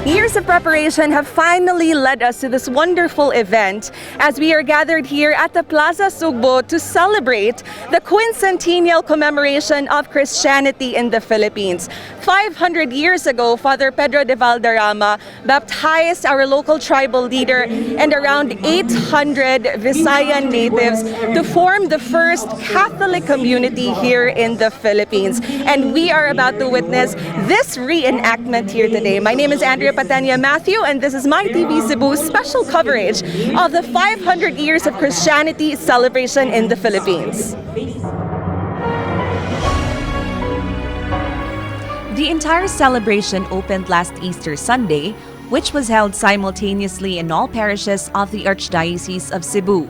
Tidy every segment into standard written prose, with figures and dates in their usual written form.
Years of preparation have finally led us to this wonderful event as we are gathered here at the Plaza Sugbo to celebrate the quincentennial commemoration of Christianity in the Philippines. 500 years ago, Father Pedro de Valderrama baptized our local tribal leader and around 800 Visayan natives to form the first Catholic community here in the Philippines. And we are about to witness this reenactment here today. My name is Andrea Patania Matthew, and this is My TV Cebu special coverage of the 500 years of Christianity celebration in the Philippines. The entire celebration opened last Easter Sunday, which was held simultaneously in all parishes of the Archdiocese of Cebu.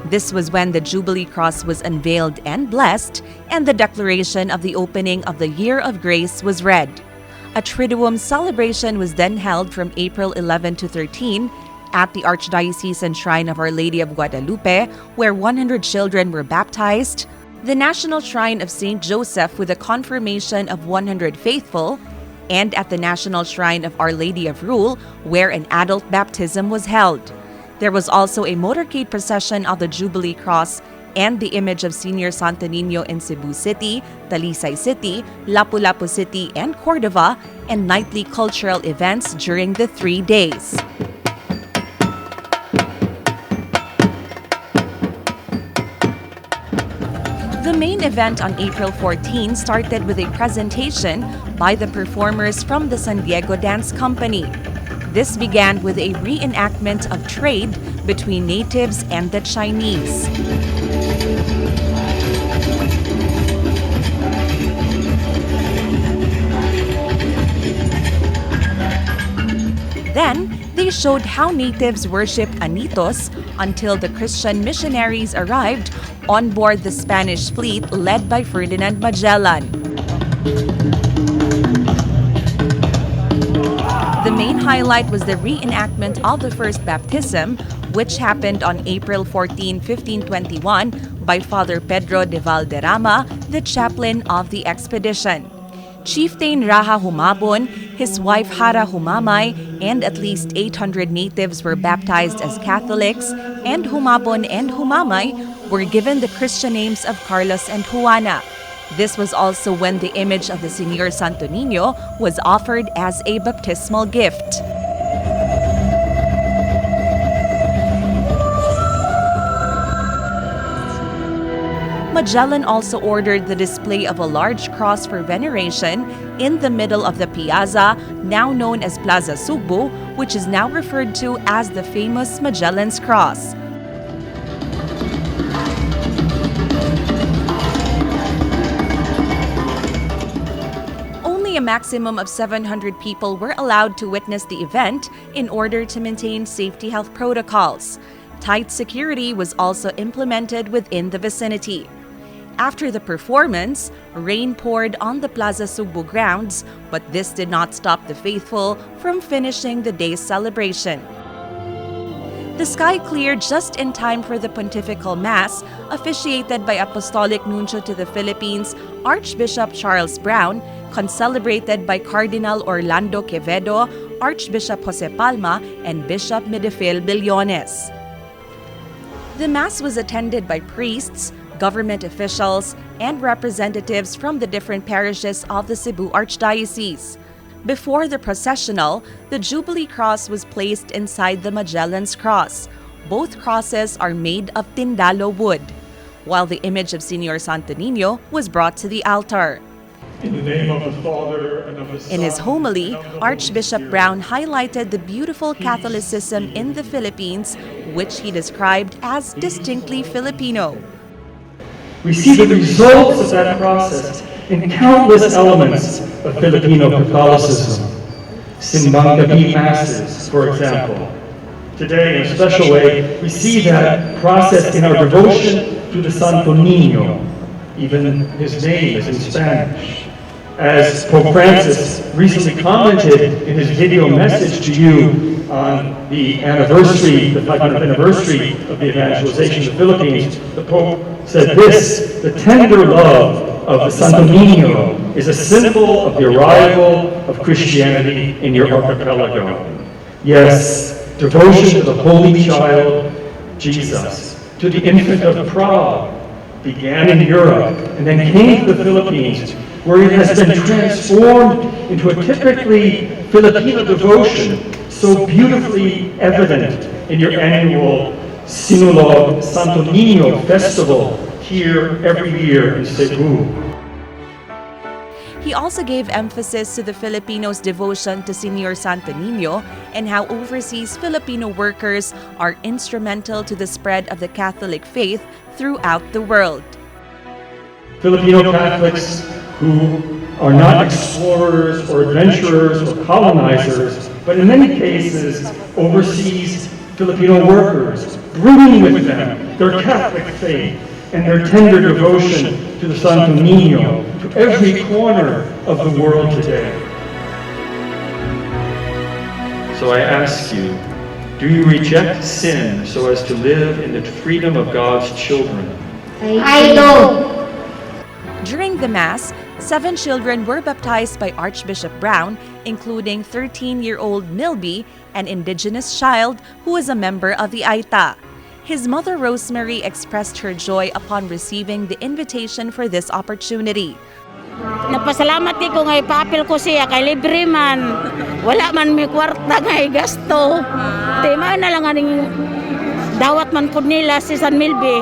This was when the Jubilee Cross was unveiled and blessed, and the declaration of the opening of the Year of Grace was read. A Triduum celebration was then held from April 11 to 13 at the Archdiocese and Shrine of Our Lady of Guadalupe, where 100 children were baptized, the National Shrine of St. Joseph with a confirmation of 100 faithful, and at the National Shrine of Our Lady of Rule, where an adult baptism was held. There was also a motorcade procession of the Jubilee Cross and the image of Senior Santo Niño in Cebu City, Talisay City, Lapu-Lapu City, and Cordova, and nightly cultural events during the 3 days. The main event on April 14 started with a presentation by the performers from the San Diego Dance Company. This began with a reenactment of trade between natives and the Chinese. Then, they showed how natives worshipped Anitos until the Christian missionaries arrived on board the Spanish fleet led by Ferdinand Magellan. The main highlight was the reenactment of the first baptism, which happened on April 14, 1521, by Father Pedro de Valderrama, the chaplain of the expedition. Chieftain Raha Humabon, his wife Hara Humamay, and at least 800 natives were baptized as Catholics, and Humabon and Humamay were given the Christian names of Carlos and Juana. This was also when the image of the Señor Santo Niño was offered as a baptismal gift. Magellan also ordered the display of a large cross for veneration in the middle of the piazza, now known as Plaza Sugbo, which is now referred to as the famous Magellan's Cross. Only a maximum of 700 people were allowed to witness the event in order to maintain safety health protocols. Tight security was also implemented within the vicinity. After the performance, rain poured on the Plaza Sugbo grounds, but this did not stop the faithful from finishing the day's celebration. The sky cleared just in time for the Pontifical Mass, officiated by Apostolic Nuncio to the Philippines, Archbishop Charles Brown, concelebrated by Cardinal Orlando Quevedo, Archbishop Jose Palma, and Bishop Medefil Billones. The Mass was attended by priests, government officials, and representatives from the different parishes of the Cebu Archdiocese. Before the processional, the Jubilee Cross was placed inside the Magellan's Cross. Both crosses are made of tindalo wood, while the image of Señor Santo Niño was brought to the altar. In the name of the Father, and of the Son, In his homily, and of the Holy Archbishop Spirit. Brown highlighted the beautiful Catholicism in the Philippines, which he described as distinctly Filipino. We see the results of that process in countless elements of Filipino Catholicism. Simbang Gabi Masses, for example. Today, in a special way, we see that process in our devotion to the Santo Niño. Even his name is in Spanish. As Pope Francis recently commented in his video message to you on the anniversary, the 500th anniversary of the evangelization of the Philippines, the Pope said this: "The tender love of the Santo Niño is a symbol of the arrival of Christianity in your archipelago. Yes, devotion to the Holy Child, Jesus, to the infant of Prague, began in Europe and then came to the Philippines, where it has been transformed into a typically Filipino devotion so beautifully evident in your annual Sinulog Santo Niño Festival here every year in Cebu. He also gave emphasis to the Filipinos' devotion to Senior Santo Niño and how overseas Filipino workers are instrumental to the spread of the Catholic faith throughout the world. Filipino Catholics who are not explorers or adventurers or colonizers, but in many cases, overseas Filipino workers, bringing with them their Catholic faith and their tender devotion to the Santo Niño to every corner of the world today. So I ask you, do you reject sin so as to live in the freedom of God's children? I do. During the Mass, seven children were baptized by Archbishop Brown, including 13-year-old Milby, an indigenous child who is a member of the Aeta. His mother Rosemary expressed her joy upon receiving the invitation for this opportunity. Napasalamat di ko nga ipaapil ko siya kay libre man. Wala man may kwarta nga gasto. Di mao na lang aning dawat man pud nila si San Milby.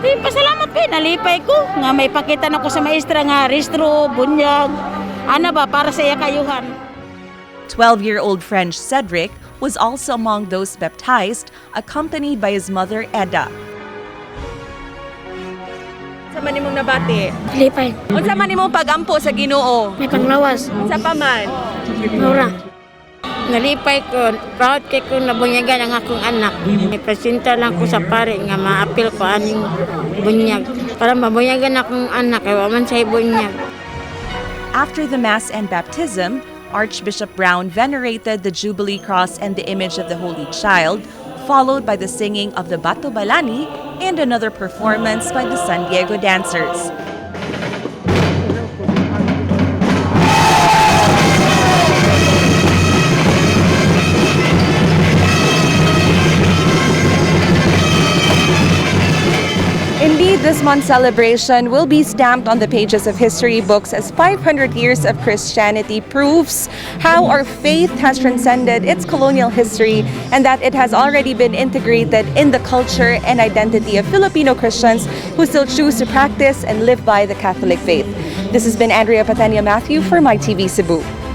Di pasalamat ko, nalipay ko nga may pakita na ko sa maestra nga rehistro, bunyag. Ana ba para sa iya kayuhan. 12-year-old French Cedric was also among those baptized, accompanied by his mother Edda. Unsa man imong nabati? Lipay. Unsa man imong pagampo sa Ginoo? May panglawas. Unsa pa man? Mura. Nalipay ko, proud kay ko nabunyagan ang akong anak. Ipresenta lang ko sa pare nga maapil ko aning bunyag. Para mabunyagan akong anak, kay wa man siya bunyag. After the Mass and baptism, Archbishop Brown venerated the Jubilee Cross and the image of the Holy Child, followed by the singing of the Bato Balani and another performance by the San Diego Dancers. Indeed, this month's celebration will be stamped on the pages of history books as 500 years of Christianity proves how our faith has transcended its colonial history and that it has already been integrated in the culture and identity of Filipino Christians who still choose to practice and live by the Catholic faith. This has been Andrea Patenia Matthew for MyTV Cebu.